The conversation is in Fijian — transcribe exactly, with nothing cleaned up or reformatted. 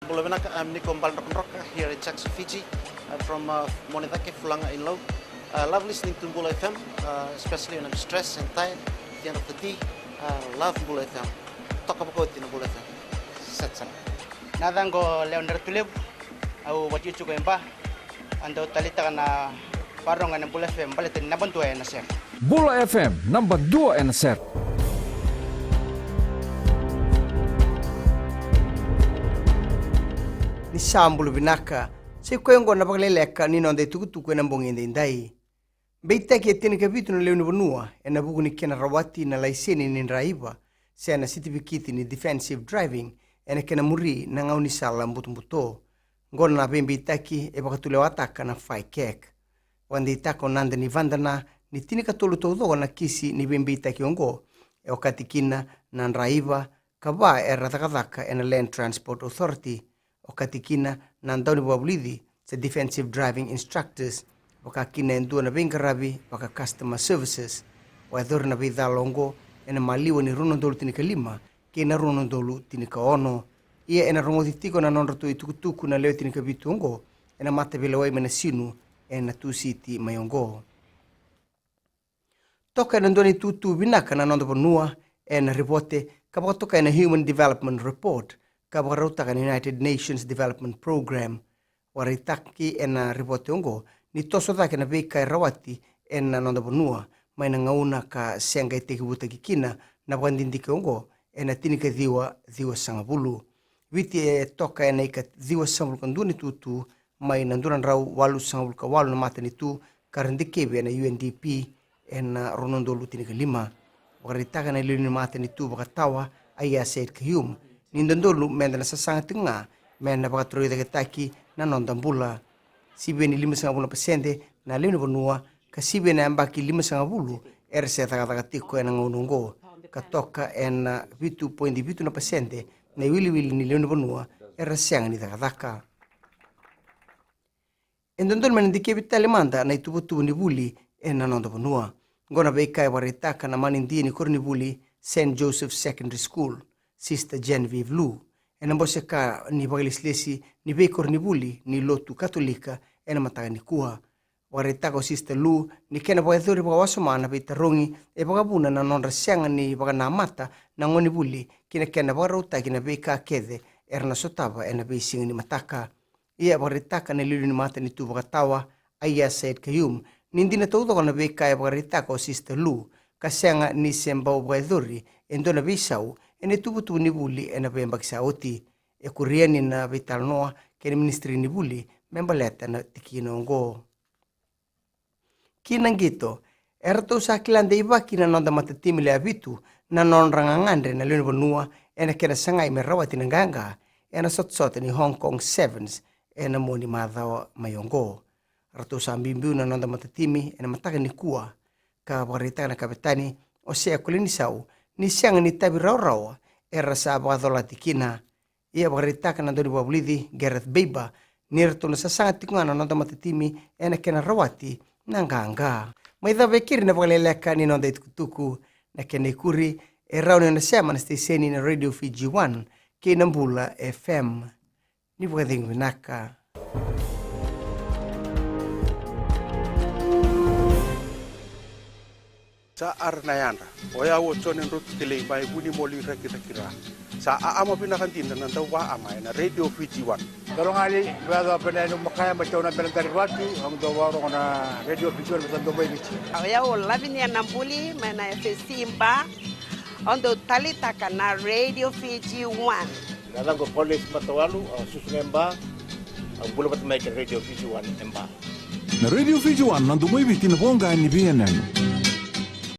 Bula vinaka, I'm Niko Baledrokadroka here in Jackson, Fiji. I'm from uh, Monedake, Fulaga in Lau. Uh, love listening to Bula F M, uh, especially when I'm stressed and tired at the end of the day. Uh, love Bula F M. Toka vakauti na Bula F M. Set sana. Na yacaqu o Lewa ni Ratulevu, au vakatikotiko e Ba. Au dau taleitaka na vakarogo ena Bula F M baleta ni naba dua ena sere. Bula F M, naba dua ena sere. Ni sa bula vinaka, sa i koya oqo na vakaleleka ni noda itukutuku ena bogi edaidai. Beitaki e tinikavitu na lewe ni vanua ena vuku ni kena rawati na laiseni ni draiva se na sitivikiti ni defensive driving ena kena muri na gaunisala butobuto. Oqo na veibeitaki e vakatulewataka na FICAC. Vakadeitaka o Nada ni Vadana ni tinikatolu taucoko na kisi ni veibeitaki oqo, e okati kina na draiva ka va era cakacaka ena Land Transport Authority, okati kina na daunivakavulici se defensive driving instructors, vaka kina e dua na veiqaravi vaka customer services. Vakayacori na veicala oqo ena maliwa ni rua na udolu tinikalima kei na rua na udolu tinikaono. Ia ena rogoci tiko na nodratou itukutuku na lewe tinikavitu oqo ena mataveilewai mai Nasinu ena Tusiti mai oqo. Toka ena dua na itutu vinaka na noda vanua ena ripote ka vakatoka ena Human Development Report ka vakarautaka na United Nations Development Programme. Vakaraitaki ena ripote oqo ni toso cake na veika e rawati ena noda vanua mai na gauna ka se qai tekivutaki kina na vakadidike oqo ena tinikaciwa ciwasagavulu. Viti e toka ena ika ciwasagavulu ka dua na itutu mai na dua na drau walusagavulu ka walu na matanitu ka ra dikevi ena U N D P ena rua na udolu tinikalima. Vakaraitaka na lewe ni matanitu vakatawa Aiyaz Sayed-Khaiyum ni dodonu meda na sasaga tiko ga me na vakatorocaketaki na noda bula. Sivia ni limasagavulu na pasede na lewe ni vanua ka sivia na yabaki limasagavulu era se cakacaka tiko ena gauna oqo, ka toka ena vitu poidi vitu na pasede na iwiliwili ni lewe ni vanua era sega ni cakacaka. E dodonu me na dikevi tale mada na ituvatuva ni vuli ena noda vanua. Oqo na veika e vakaraitaka na manidia ni koronivuli Saint Joseph Secondary School, Sister Genevieve Lu, ena bose ka ni vakalesilesi ni veikoronivuli ni lotu Katolika ena mataka nikua. Vakaraitaka o Sister Lu ni kena vakayacori vakawasoma na veitarogi e vakavuna na nodra sega ni vakanamata na gonevuli ki na kena vakarautaki na veika kece era na sotava ena veisiga ni mataka. Ia vakaraitaka na iliuliu ni matanitu vakatawa Aiyaz Sayed-Khaiyum ni dina taucoko na veika e vakaraitaka o Sister Lu, ka sega ni se bau vakayacori e dua na veisau ena ituvatuva ni vuli ena veiyabaki sa oti. E kuri yani na veitalanoa kei na minisitiri ni vuli me baleta na tikina oqo. Ki na qito, eratou sa kila deivaki na noda matatimi lewe vitu na nodra gagadre na lewe ni vanua ena kena sagai me rawati na qaqa ena sotasota ni Hong Kong Sevens ena mua ni macawa mai oqo. Ratou sa biubiu na noda matatimi ena mataka nikua, ka vakaraitaka na kavetani o Sea Kolinisau ni sega ni tavi rawarawa era sa vakacolati kina. Ia vakaraitaka na dauniveivakavulici Gareth Baber ni ratou na sasaga tiko ga na noda matatimi ena kena rawati na qaqa. Mai cava e keri na vakaleleka ni noda itukutuku, na kena ikuri e rawa ni o na sema na siteseni na Radio Fiji One kei na Bula F M. Ni vakacegu vinaka. Sa ara na yadra. O yau o Jone Drotu Kelei mai Vunimoli, Rakiraki, Ra. Sa aama vinaka dina na dauvaama ena Radio Fiji One. Dolo gali, vea ca pena enu makaya mai tau na bela dari vatu, au dau vakarorogo na Radio Fiji One, me sa dau mai Viti. O yau o Lavinia Nabuli mai na F S C Ba. Au dau taleitaka na Radio Fiji One. Na yacaqu o Paulesi Matawalu, au susu ga e Ba, au bula vata mai kei na Radio Fiji One e Ba. Na Radio Fiji One, na domo i Viti, na voqa ni veiyanuyanu.